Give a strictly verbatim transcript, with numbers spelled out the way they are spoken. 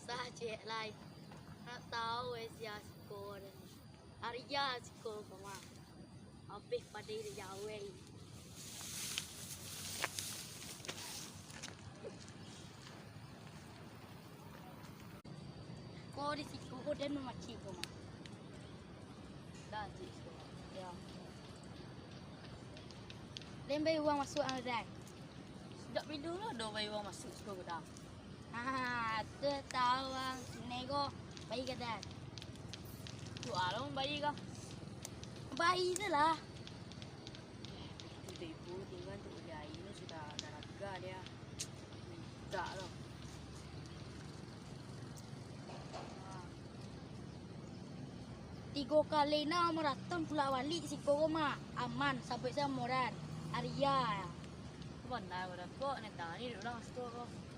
Dah ciek lai. Nak tahu eh sia siko dah. Aria siko ko mah. Abih padai dek jawai. Ko di siko ko den mamancing ko mah. Dah ciek siko. Ya. Den bai uang masuak ang dai. Sejak bilo lah do bai uang masuak siko ko dah. Ha, tu tahu ang nego bai ka dah. Tu along bai ka. Bai tu lah. Itu ibu tinggal tu udah ini sudah ada harga dia. Minta loh. Tigo kali nah maraton pulak balik siko ko mah aman sampai samoran. Aria. Benar udah kok nak tani dulu lah siko ko.